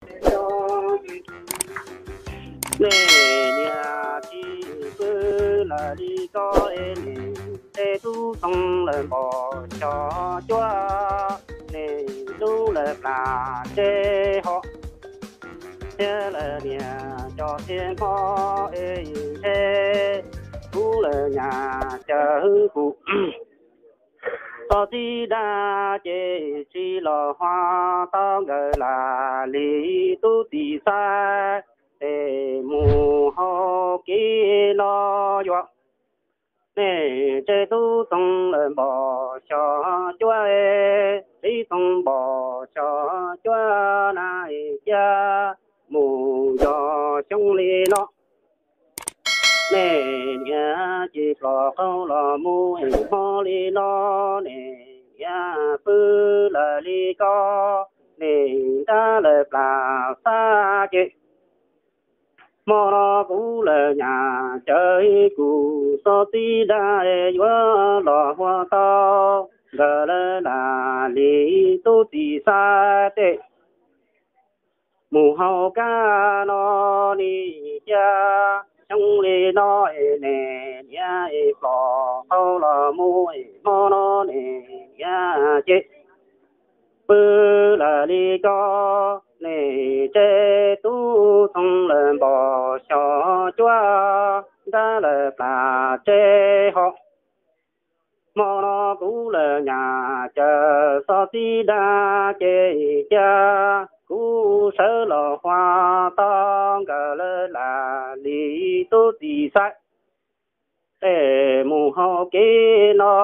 Nej niam tsis pw lawm li ko es nej ntsib tub Txoov lawm npog xyos cuab, nej lub lawm plam tseb hos thiab lawm niam cov txiv hmo es ntshe kuv lawm nyam caw kuv txhob txib dag ces tsis los hos tau nkawd lam li tub txim xav tes mus hauv kev no yuav. Nej ntsib tub Txoov lawm npog xyos cuab, txiv Txoov npog xyos cuab na, cia mus yog xyoo li no. Nej niam ces plos qaug los mus hmo li no, nej niam pw lawm li ko, nej nrab lawm plam xab ces hmo no kuv lawm nyam caw kuv txhob txib dag yuav los hua tau nkawd lawm lam li tub txim xav tes mus hauv kab no, nej cia xyoo li no, nej niam plos qaug los mus hmo no, nej niam ces pw lawm li ko, nej ntsib tub Txoov lawm npog xyos cuab, nrab lawm plam tseb hos hmo no kuv lawm nyam caw txhob txib dag ces cia kuv sawv los hua tau nkawd lawm lam li tub txim xav tes mus hauv kev no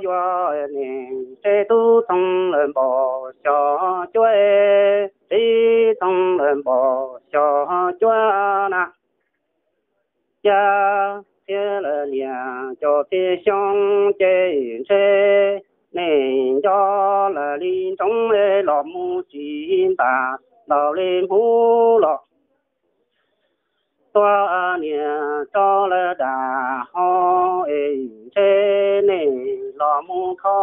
yuav. Nej ntsib tub Txoov lawm npog xyos cuab, txiv Txoov lawm npog xyos cuab na, cia thiab lawm niam cov txiv xyoo ces ntshe nej nco lawm li ntsoov los mus tsis ntas ntaus li hmuv los tua niam tso lawm dam ho es ntshe nej los mus kho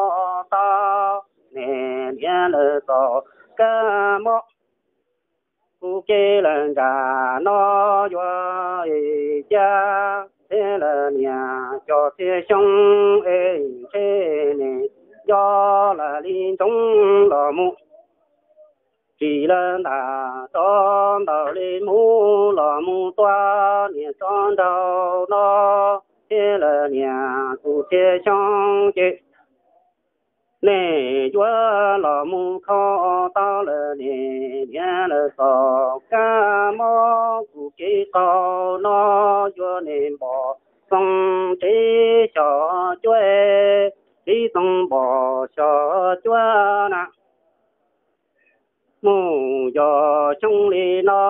tau nej niam lawm txoj kab mob kuv kev lawm nram no yuav. Cia thiab lawm niam cov txiv xyoo es ntshe nej nco lawm li ntsoov los mus tsis lawm ntas tso ntaus li hmuv los mus tua niam tso nraug no thiab lawm niam kuv txiv xyoo ces nej yuav los mus kho tau lawm nej niam lawm txoj kab mob kuv kev qaug no yuav. Nej npog Txoov tsev xyos cuab, txiv Txoov npog xyos cuab na, mus yog xyoo li no,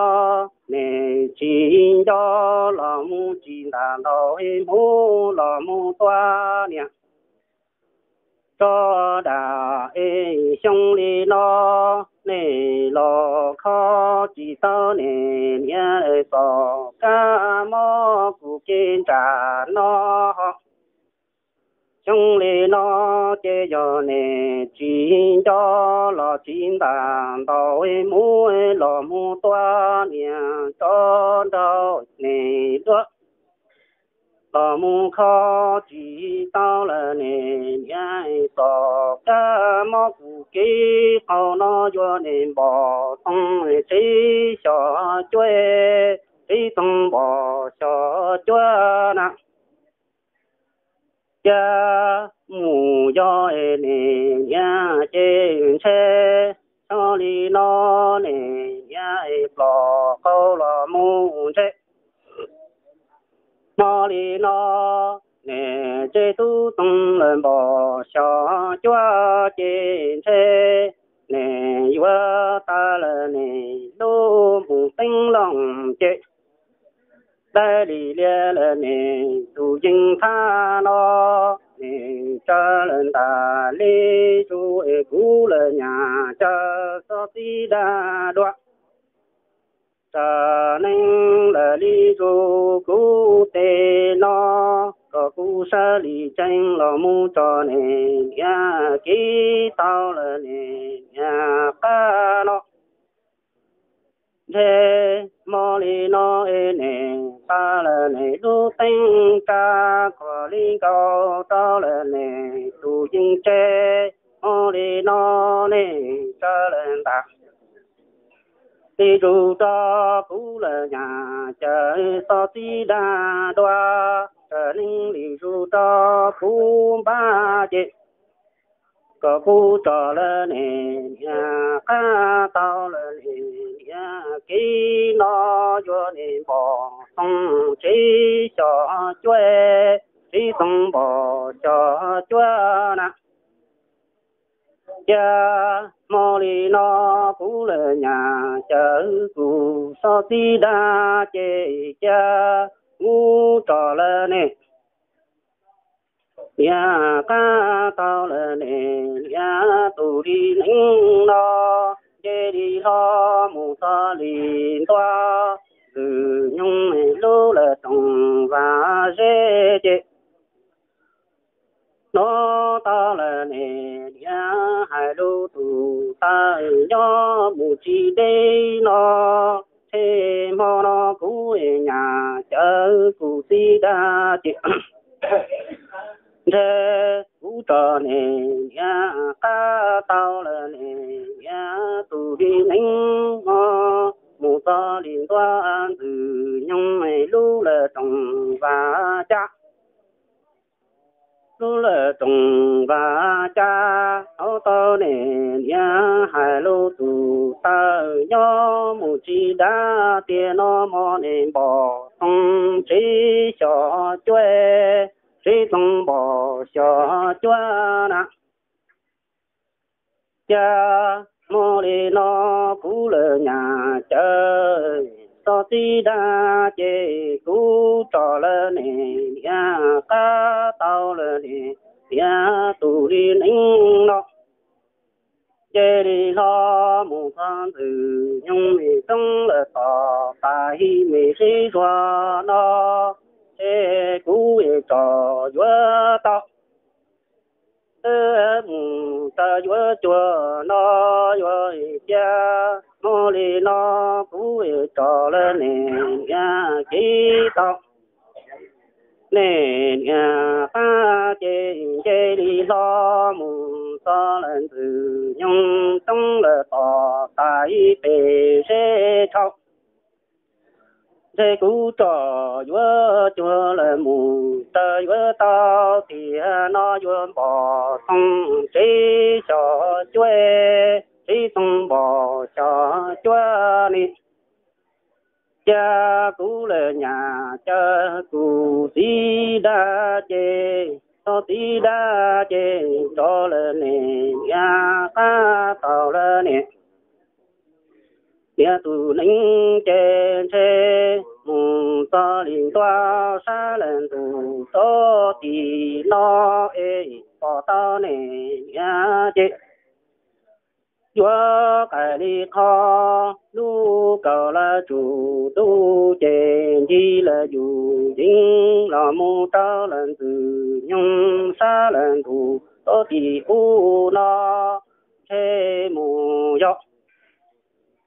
nej tsis nco los mus tsis ntas ntaus hmuv los mus tua niam tso dam es xyoo li no, nej los kho tsis tau nej niam txoj kab mob kuv kev nram no ho. Xyoo li no ces yog nej tsis nco los tsis ntas ntaus hmuv los mus tua niam tso nraug nej duab los mus kho tsis tau lawm nej niam txoj kab mob kuv kev qaug no yuav. Nej npog Txoov tsev xyos cuab, txiv Txoov npog xyos cuab na, cia mus yog nej niam ces ntshe xyoo li no, nej niam plos qaug los mus ntshe hmo li no, nej ntsib tub Txoov lawm npog xyos cuab ces ntshe nej yuav tas lawm nej lub mus teeb loos ces dai li liab lawm nej tus yeej thab no, nej tsa lawm ntas li zus es kuv lawm nyam caw txhob txib dag dua. Tsa neeb lawm li zus kuv tes no, kom kuv sawv li tsees los mus tso nej niam kev tau lawm nej niam qab no. Ntshe hmo li no es nim tag lawm nim lub teeb tsa, khuam li nkaus rau lawm nim tus yeej tseg. Hmo li no nim tsa lawm ntag, li zus rau kuv lawm nyam cawv txhob txib dag dua, raws neeb li zus rau kuv npab ces kom kuv tso lawm nim niam qab tau lawm nim niam kev no yuav nim npom xyoo tsib xyos cuaj, tsib xyoo npom xyos cuaj na. Cia hmo li no kuv lawm nyam cawv kuv txhob txib dag ces cia kuv tso lawm nim niam qab tau lawm nim niam tus li neeb no, nce li hlo mus txog li ntua, ntxwg nyoog lub lawm roos vaj zeb ces hnov tau lawm nim niam hais lus tus tawv nyob mus tsis deb no, tshe hmo no kuv nyam cawv kuv txib dag ces ntshe kuv tso nim niam qab tau lawm nim niam tus li neeb no, mus txog li ntua ntxwg nyoog lub lawm roos vaj cab, lub lawm roos vaj cab, hnov tau nim niam hais lus tus tawv nyob mus tsis deb tiag no, hmo nim npom xyoo tsib xyos cuaj, tsib xyoo npom xyos cuaj na. Cia hmo li no kuv lawm nyam cawv txhob txib dag ces kuv tso lawm nim niam qab tau lawm nim niam tus li neeb no, nce li hlo mus txog ntxwg nyoog li roob lawm tom tas ib me sib zuag no, tshe kuv tso yuav tau, mus raws yuav cuag no yuav cia. Hmo li no kuv tso lawm nim niam kev tau, nim niam qab ces nce li hlo mus txog lawm ntxwg nyoog roob lawm tom tas ib pes zeb tshauv, ntshe kuv tso yuav cuag lawm mus raws yuav tau tiag no, yuav npom xyoo tsib xyos cuaj, tsib xyoo npom xyos cuaj ni. Cia kuv lawm nyam cawv kuv txib dag ces, txhob txib dag ces tso lawm nim niam qab tau lawm nim niam tus neeb ces ntshe mus txog li ntua sab lawm ntug rau tim no es pom tau nim niam ces yuav qais li qho lub kaus lawm tsum ntuj ces ncig lawm yus yeej los mus rau lawm ntxwg nyoog sab lawm ntug rau tim ub no, ntshe mus yog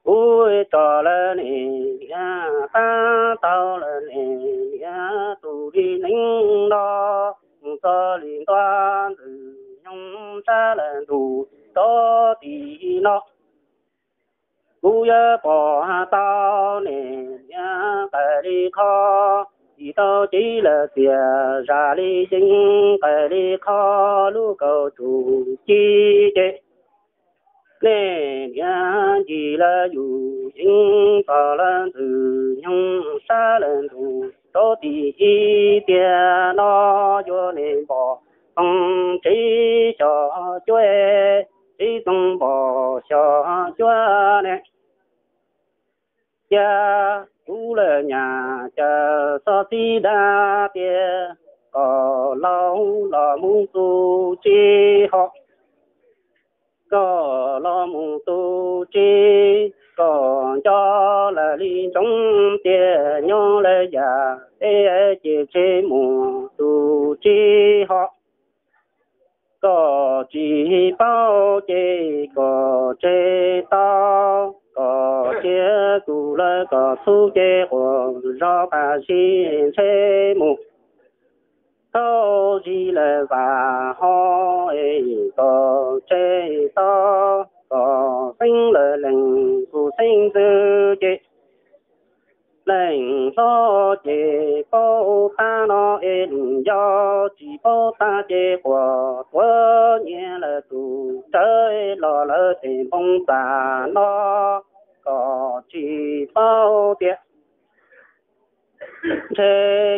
kuv tso lawm nim niam qab tau lawm nim niam tus li neeb no, mus txog li ntua ntxwg nyoog sab lawm ntug rau tim no. Kuv yuav pom tau nim niam qais li qho, tsis tau cev lawm txias zam li yeeb, qais li qho lub kaus tsum ci ces, nim niam ncig lawm yus yeej txog lawm ntxwg nyoog sab lawm ntug rau tim ib tiag no, yuav nim npom xyoo tsib xyos cuaj, tsib xyoo npom xyos cuaj ne. Cia kuv lawm nyam cawv txhob txib dag tiag, kom laus los mus tu tsis hos, kom los mus tu tsis, kom nco lawm li ntsoov tias nyob lawm yam teb ces tseg mus tu tsis hos, kom tsis paub ces kom tseg tau, Kom tsiab kuv lawv kom txhub ces quas zog qab zib ntshe mus thauj zis lawm vam ho es kom tseg tau kom xeeb lawm leej kuv xeeb ntxwv ces leej hlob ces paub tag no es yog tsis paub tag ces quas tuav nyias lawm tus rawv los lawv tes npoo txaj no kom tsis paub tias ntshe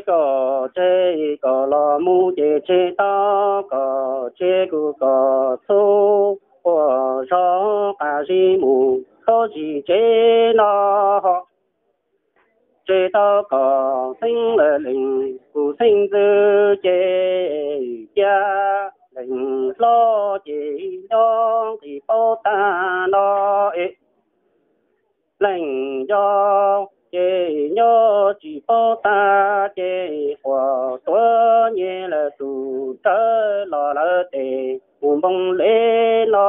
kom tseg kom los mus ces tseg tau kom tsiab kuv kom txhub quas zog qab zib mus thauj zis tsev no ho tseg tau kom xeeb lawm leej kuv xeeb ntxwv ces cia leej hlob ces nyob nqis paub tag no es leej yog ces nyob tsis paub tag ces quas tuav nyias lawm tus rawv los lawv tes mus npoo le no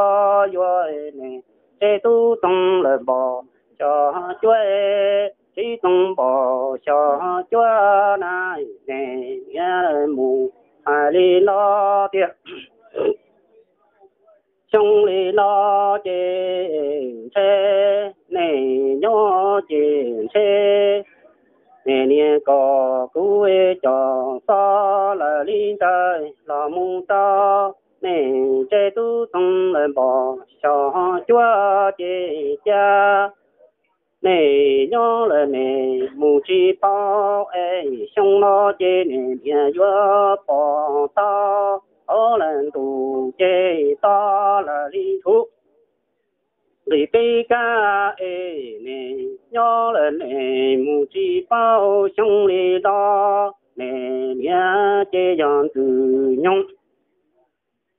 yuav ne, tseg tub txoov lawm npog xyos cuab, tsib txoov npog xyos cuab na, ne niam mus hais li no tias xyoo li no ces ntshe nej nyob ces ntshe nej niam kom kuv cov xov lawv li ntawd los mus rau nej, tseg tub txoov lawm npog xyos cuab ces cia nej nyob lawm nej mus tsis paub es xyoo no ces nej niam yuav pom tau, ob lawm ntuj ces to lawm li nthuv nqis peb kab es nej nyob lawm nej mus tsis paub xyoo li no, nej niam ces yog ntxwg nyoog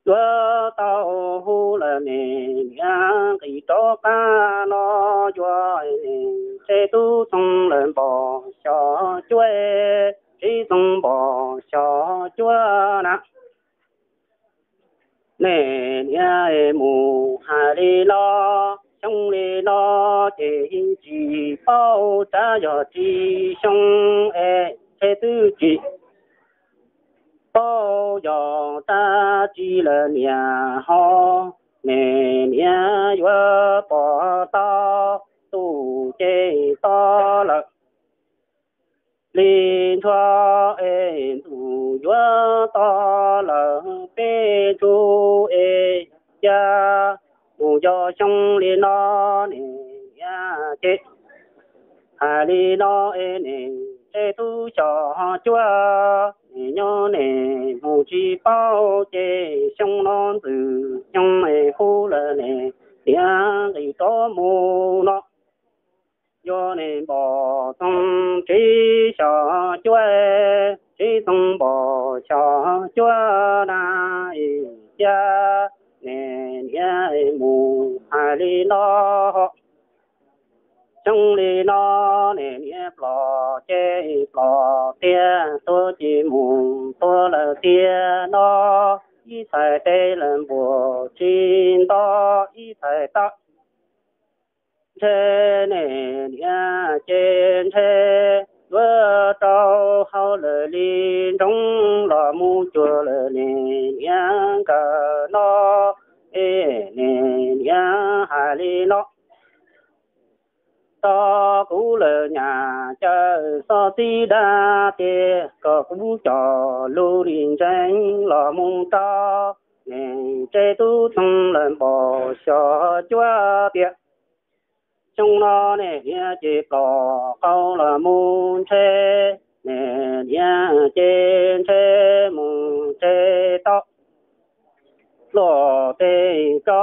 yuav tau hu lawm nej niam nqis rov qab no yuav ne, tseg tub txoov lawm npog xyos cuab, tsib txoov npog xyos cuab na, nej niam mus hais li no, xyoo li no ces tsis paub tsab yog tsis xyoo es tseg twb tsis paub yog tsab tsis lawm niam ho, nej niam yuav pom tau, ntuj ces to lawm li nthuav es ntuj yuav to lawm peb ntsuj es cas mus yog xyoo li no, nej niam ces hais li no es nej tseg tub xyos cuab, nej nyob nej mus tsis paub ces xyoo no ntxwg nyoog es hu lawm nej niam nqis rov mus no, yog nej npog txoov tsib xyos cuab, tsib txoov npog xyos cuab na, cas nej niam mus hais li no, xyoo li no nej niam ploj ces ploj tiag, tuag ces mus tuag lawm tiag no, ib txhais tes lawm npuaj tsis nto ib txhais tau, ntshe nej niam ces ntshe yuav rau hauv lawm li nroog los mus cuag lawm nej niam nkawd no, es nej niam hais li no, tos kuv lawm nyaj caw xov txib dag tias kom kuv coj lus li ntseeg los mus rau nej, tseg tub txoov lawm npog xyos cuab tias xyoo no nej niam ces ploj qau los mus ntshe, nej niam ces ntshe mus tseg tau, luaj teb tso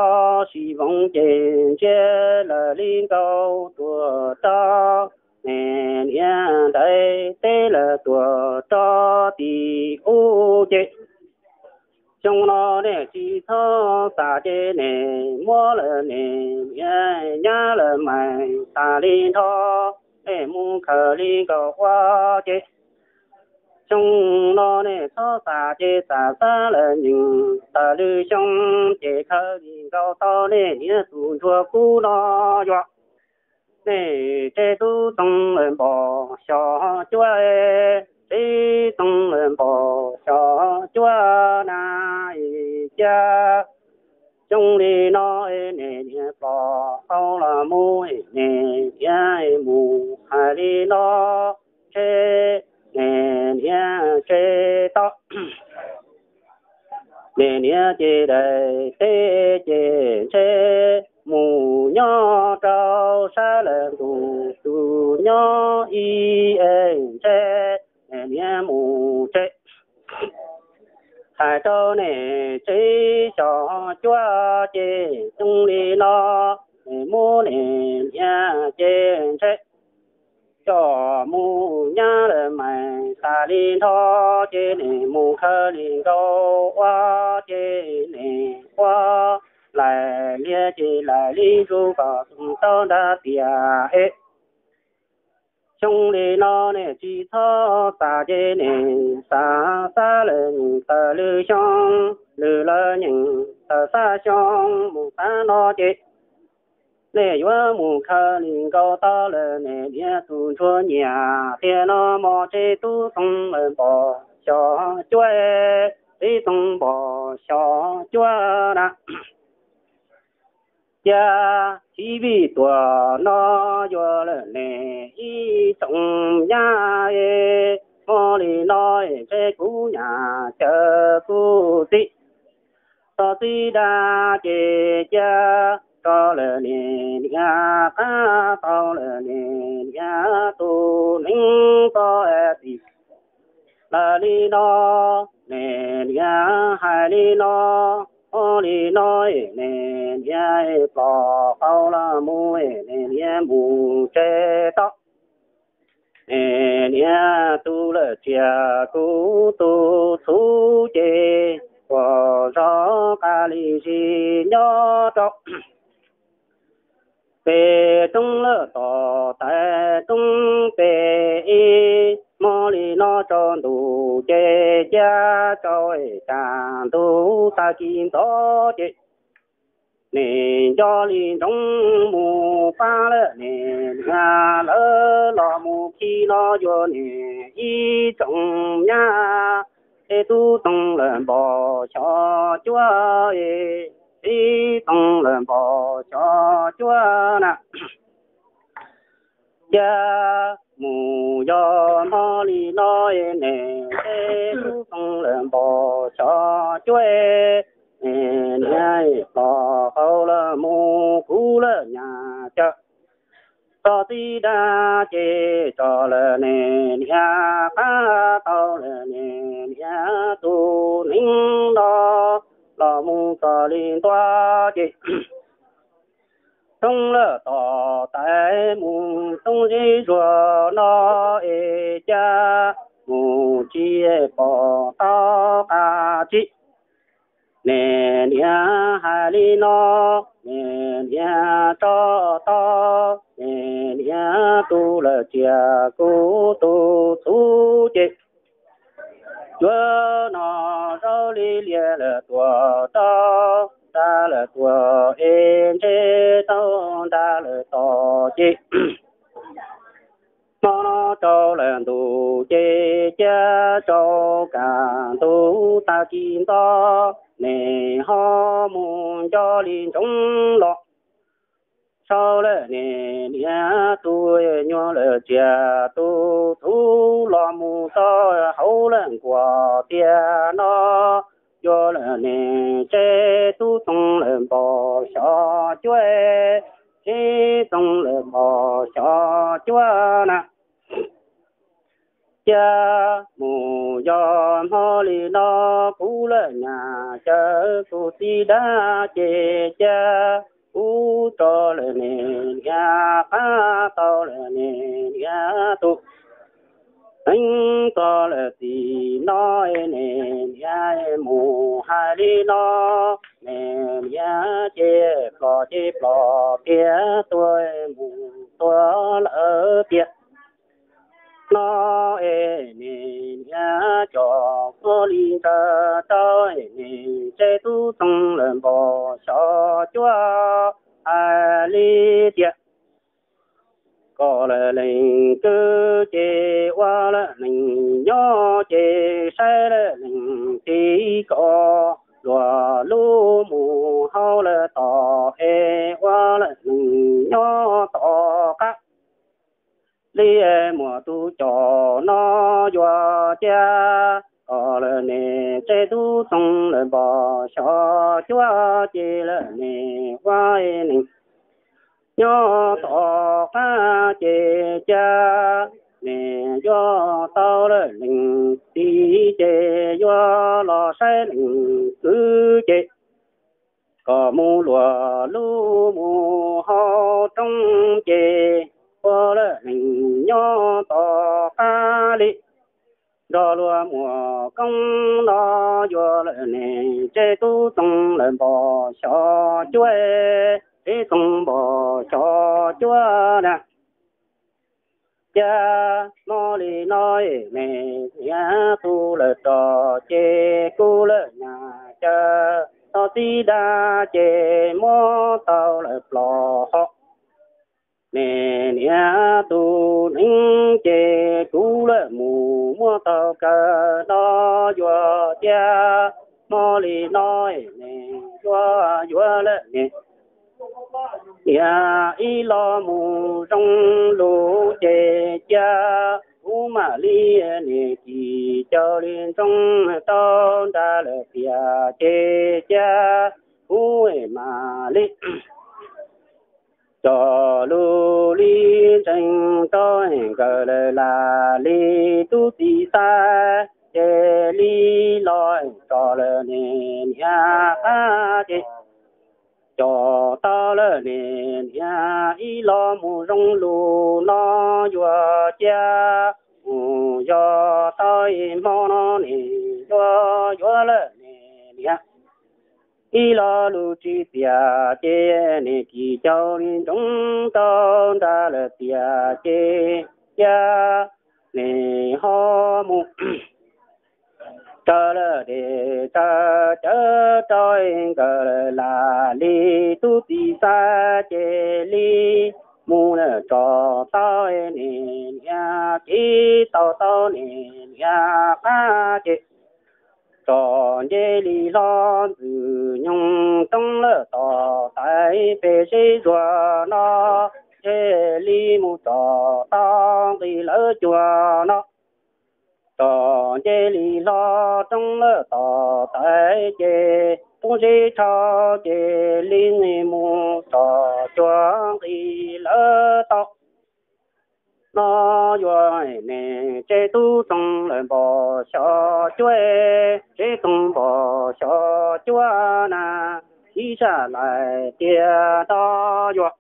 sib voov ces ntsiag lawm li nkaus tuaj rau nej niam ntais teb lawm tuaj rau tim ub ces xyoo no nej tsis txhob xav ces nej muab lawm nej niam nyab lawm mais tas li nrho, nej mus khaws li nkaus ua ces xyoo no nej txhob xav ces xav xav lawm nyeem tas lwm xyoo ces khaws li nkaus tau nej niam tus ntsuag kub no yuav Nej tseb tub txoov lawm npog xyov cuab, tseb txoov lawm npog xyov cuab na. Cia xyoo li no, nej niam pom qau los mus, nej niam mus hais li no, tseb, nej niam tseb tod, nej niam ces daim teb ces ntshe mus nyob rau sab lawm ntuj tus nyob ib es ntshe, nej niam mus tseb. Hais rau nej tseb xyov cuab ces xyoo li no, nej muab nej niam ces ntshe coj mus nyab lawm mais tas li nrho, ces nej mus khaws li nkaus ua, ces nej ua laim liag ces laim li zus kom tau nrag tias es xyoo li no nej tsis txhob xav, ces nej xav xav lawm nyeem tawm lwm xyoo, lwm lawm nyeem tawm xab xyoo mus xab no ces nej yuav mus khaws li nkaus tau lawm nej niam tus ntsuag nyiam tiag no mog, tseb tub txoov lawm npog xyov cuab, tseb txoov npog xyov cuab na. Cia txhiv vij tuam no yuav lawm nej ib tsoom nyab, hmo li no ntshe kuv nyam caw kuv txiv txog txiv dag ces cia tso lawm nej niam qab tau lawm nej niam tus neev txoj txiv. Lawm li no, nej niam hais li no, hmo li no, nej niam pom qau los mus, nej niam mus tseb tod, nej niam tus lawm txias kuv tus txhuv ces, uas zov qab li zis nyob rau pem roob lawm tom tais roob pem ib, hmo li no tsaus ntuj ces cia tsaus, cas ntug tag kis ntxov ces nej nco li ntsoov mus pab lawm nej niam lawv los mus khi no yuav nej ib tsoom nyab, tseb tub txoov lawm npog xyov cuab, tseb txoov lawm npog xyov cuab na. Cia mus yog hmo li no, nej tseb tub txoov lawm npog xyov cuab, nej niam pom qau los mus kuv lawm nyam caw txog txiv dag ces tso lawm nej niam qab tau lawm nej niam tus neev no los mus txog li ntua ces roob lawm tom tais mus roob zeb zuag no es cas mus tsis pom tau qab tsi. Nej niam hais li no, nej niam tso tau, nej niam tus lawm txias kuv tus txhuv ces, yuav no zaub li lias lawm tuaj rau nra lawm tuaj es ntshe tau nra lawm tom ces hmo no tsaus lawm ntuj ces cia tsaus, cas ntug tag kis ntxov, nej ho mus nco li ntsoov los sau lawm nej niam tus nyuag lawm txias tus txhuv los mus txog hauv lawm nkuas tiag no, yuav lawm nej tseb tub txoov lawm npog xyov cuab, tseb txoov lawm npog xyov cuab na. Cia mus yog hmo li no, kuv lawm nyam caw kuv txiv dag ces cia kuv tso lawm nej niam qab tau lawm nej niam tus neev txoj lawm txim no, nej niam mus hais li no, nej niam ces plom ces plom tiag tuag mus tuag lawm tiag no es nej niam cov kuj li ntsawg rau nej tseb tub txoov lawm npog xyov cuab hais li tias Kom lawm leej kwv ces ua lawm leej nyob ces saib lawm leej txiv, kom luag lub mus hauv lawm tom es ua lawm leej nyob tom qab li. Muaj tus coj no yuav cia, kom lawm niam tsev tub txoos lawm npog xyov cuab ces lawm niam ua neej nyob tom qab ces cia, niam yuav tau lawm leej txiv ces yuav los saib leej kwv ces kom mus luag lub mus hauv roob ces ua lawm leej nyob tom qab li. Nrog luag muaj koob no yuav lawm niam tsev tub txoos lawm npog xyov cuab, tsev txoos npog xyov cuab na. Cas hmo li no es niam tus lawm rog ces kuv lawm nyab caw txog txiv dab ces muab tau lawm plos hos. Niam, niam tus neeb ces kuv lawm mus muab tau kaw no yuav cia, hmo li no es niam yuav yuav lawm niam. Niam ib los mus zoo lus ces cia, kuv mam li niam kis caug li ntsoov rau nra lawm tiag ces cia, kuv mam li cog lus li ntseeg rau nkawd lawm lam li tub txib xav, ces li los tso lawm niam, niam qab ces cog tau lawm niam, niam ib los mus zoo lus no yuav cia, mus yog tau ib hmo no niam yuav yuav lawm niam, niam ib los lus tsis piam ces niam kis caug li ntsoov rau nra lawm tiag ces cia, niam ho mus raws lawm dej raws cawv rau nkawd lawm lam li tub txib xav ces li mus lawm tso tau niam, niam kis tau tau niam, niam qab ces tso nce li hlo ntxwg nyoog roob lawm tom tais pem seb zuag no, ces li mus tso tau nqis lawv cuag no. Tso nce li hlo roob lawm tom tais ces tub ntsib tshau ces li mus tso cuag nqis lawv tau. No yuav niam tsev tub txoos lawm npog xyov cuab, tsev txoos npog xyov cuab na, ib sab lais tiag no yuav,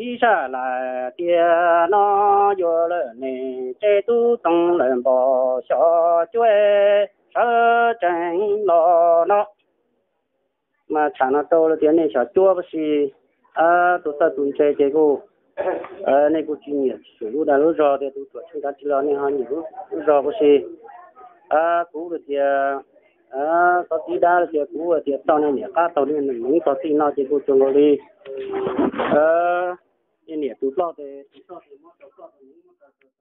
ib sab lais tiag no yuav lawm niam tsev tub txoos lawm npog xyov cuab sawv tsees los no. Mas tsham no rau lawv tias nej xyov cuab puas si, tus txawj tus ntse ces kuj, nej kuj tsis nyiam tsis xum lub dag lub zog tias tus ruam tsis nrov tsis los nej ho nyiam lub zog puas si. Kuv tias, txog txiv dab tias kuv tias tau nej niam qab tau nej neeg txog txij no ces kuj tsuas nkaus li nej niam tus ploj tes tus ploj tes